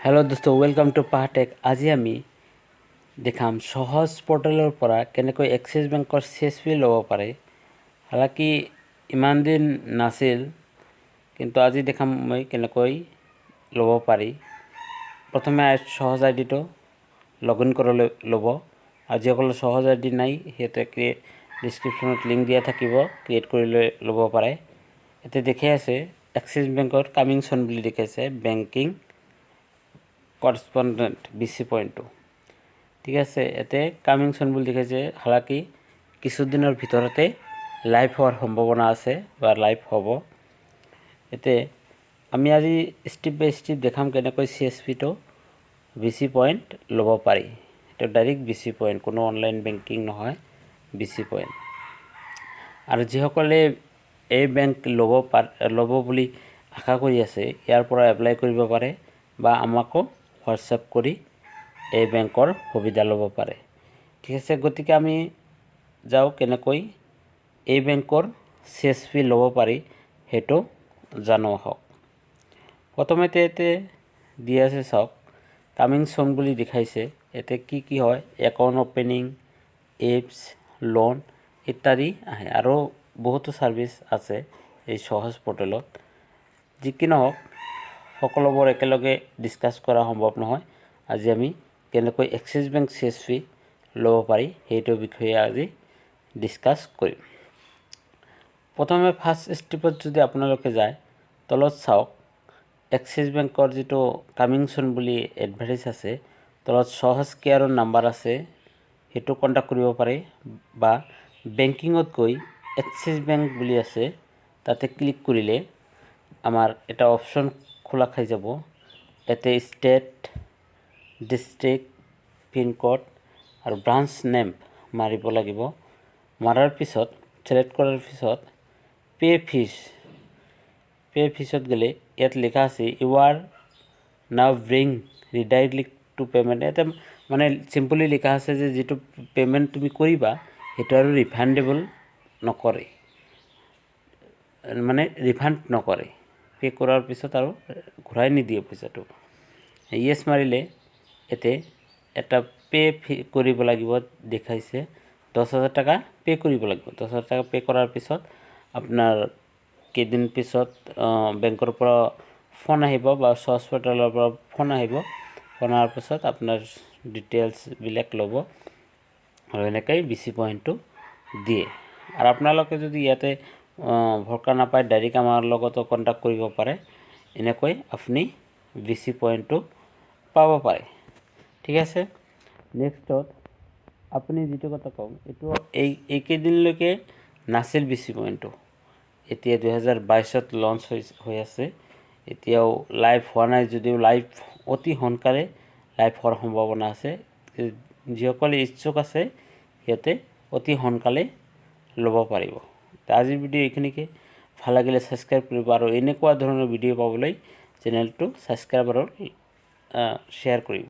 Hello' দোস্ত, welcome to পাহাটেক। আজি আমি দেখাম সহজ পৰ্টেলৰ পৰা কেনেকৈ এক্সিছ বেংকৰ চিএছপি ল'ব পাৰে। হালাকি ইমান দিন নাছিল, কিন্তু আজি দেখাম মই কেনেকৈ ল'ব পাৰি। প্ৰথমে সহজ আইডিটো লগ ইন কৰি ল'ব আৰু যিসকলৰ সহজ আইডি নাই, সিহঁতে ক্ৰিয়েট, ডিছক্ৰিপশ্যনত লিংক দিয়া থাকিব, ক্ৰিয়েট কৰি লৈ ল'ব পাৰে। ইয়াতে দেখাই আছে এক্সিছ বেংকৰ কামিং চুন বুলি দেখাইছে, বেংকিং কৰস্পণ্ডেণ্ট বিচি পইণ্টটো। ঠিক আছে, ইয়াতে কামিং চুন বুলি দেখাইছে। হালাকি কিছুদিনৰ ভিতৰতে লাইভ হোৱাৰ সম্ভাৱনা আছে বা লাইভ হ'ব। ইয়াতে আমি আজি ষ্টেপ বাই ষ্টেপ দেখাম কেনেকৈ চিএছপিটো বিচি পইণ্ট ল'ব পাৰি। এইটো ডাইৰেক্ট বিচি পইণ্ট, কোনো অনলাইন বেংকিং নহয়, বিচি পইণ্ট। আৰু যিসকলে এই বেংক ল'ব বুলি আশা কৰি আছে, ইয়াৰ পৰা এপ্লাই কৰিব পাৰে বা আমাকো হোৱাটছএপ কৰি এই বেংকৰ সুবিধা ল'ব পাৰে। ঠিক আছে, গতিকে আমি যাওঁ, কেনেকৈ এই বেংকৰ চিএছপি ল'ব পাৰি সেইটো জানো আহক। প্ৰথমতে ইয়াতে দি আছে, চাওক, কামিং চুন বুলি দেখাইছে। ইয়াতে কি কি হয়? একাউণ্ট অ'পেনিং, এপছ, লোন ইত্যাদি আহে আৰু বহুতো ছাৰ্ভিচ আছে এই সহজ পৰ্টেলত। যি কি নহওক, সকলোবোৰ একেলগে ডিছকাছ কৰা সম্ভৱ নহয়। আজি আমি কেনেকৈ এক্সিছ বেংক চিএছপি ল'ব পাৰি, সেইটোৰ বিষয়ে আজি ডিছকাছ কৰিম। প্ৰথমে ফাৰ্ষ্ট ষ্টেপত যদি আপোনালোকে যায়, তলত চাওক, এক্সিছ বেংকৰ যিটো কামিং চুন বুলি এডভাৰটাইজ আছে, তলত সহজ কেয়াৰৰ নাম্বাৰ আছে, সেইটো কণ্টেক্ট কৰিব পাৰে বা বেংকিঙত গৈ এক্সিছ বেংক বুলি আছে, তাতে ক্লিক কৰিলে আমাৰ এটা অপশ্যন খোলা খাই যাব। ইয়াতে ষ্টেট, ডিষ্ট্ৰিক্ট, পিনক'ড আৰু ব্ৰাঞ্চ নেম মাৰিব লাগিব। মাৰাৰ পিছত, চিলেক্ট কৰাৰ পিছত পে' ফিজ, পে' ফিজত গ'লে ইয়াত লিখা আছে "You are now being redirect to payment"। ইয়াতে মানে চিম্পলি লিখা আছে যে যিটো পে'মেণ্ট তুমি কৰিবা, সেইটো আৰু ৰিফাণ্ডেবল নকৰে, মানে ৰিফাণ্ড নকৰে। পে' কৰাৰ পিছত আৰু ঘূৰাই নিদিয়ে পইচাটো। য়েছ মাৰিলে ইয়াতে এটা পে' ফি কৰিব লাগিব দেখাইছে। 10,000 টকা পে' কৰিব লাগিব। 10,000 টকা পে' কৰাৰ পিছত আপোনাৰ কেইদিন পিছত বেংকৰ পৰা ফোন আহিব বা সহজ পৰ্টেলৰ পৰা ফোন আহিব। ফোন অহাৰ পিছত আপোনাৰ ডিটেইলছবিলাক ল'ব আৰু এনেকৈ বিচি পইণ্টটো দিয়ে। আৰু আপোনালোকে যদি ইয়াতে ভৰসা নাপায়, ডাইৰেক্ট আমাৰ লগতো কণ্টেক্ট কৰিব পাৰে। এনেকৈ আপুনি বিচি পইণ্টটো পাব পাৰে। ঠিক আছে, নেক্সটত আপুনি যিটো কথা কওঁ, এইটো এইকেইদিনলৈকে নাছিল বিচি পইণ্টটো। এতিয়া 2022ত লঞ্চ হৈ আছে। এতিয়াও লাইভ হোৱা নাই যদিও লাইভ অতি সোনকালে লাইভ হোৱাৰ সম্ভাৱনা আছে। যিসকলে ইচ্ছুক আছে, সিহঁতে অতি সোনকালে ল'ব পাৰিব। আজিৰ ভিডিঅ' এইখিনিকে। ভাল লাগিলে ছাবস্ক্ৰাইব কৰিব আৰু এনেকুৱা ধৰণৰ ভিডিঅ' পাবলৈ চেনেলটো ছাবস্ক্ৰাইব আৰু শ্বেয়াৰ কৰিব।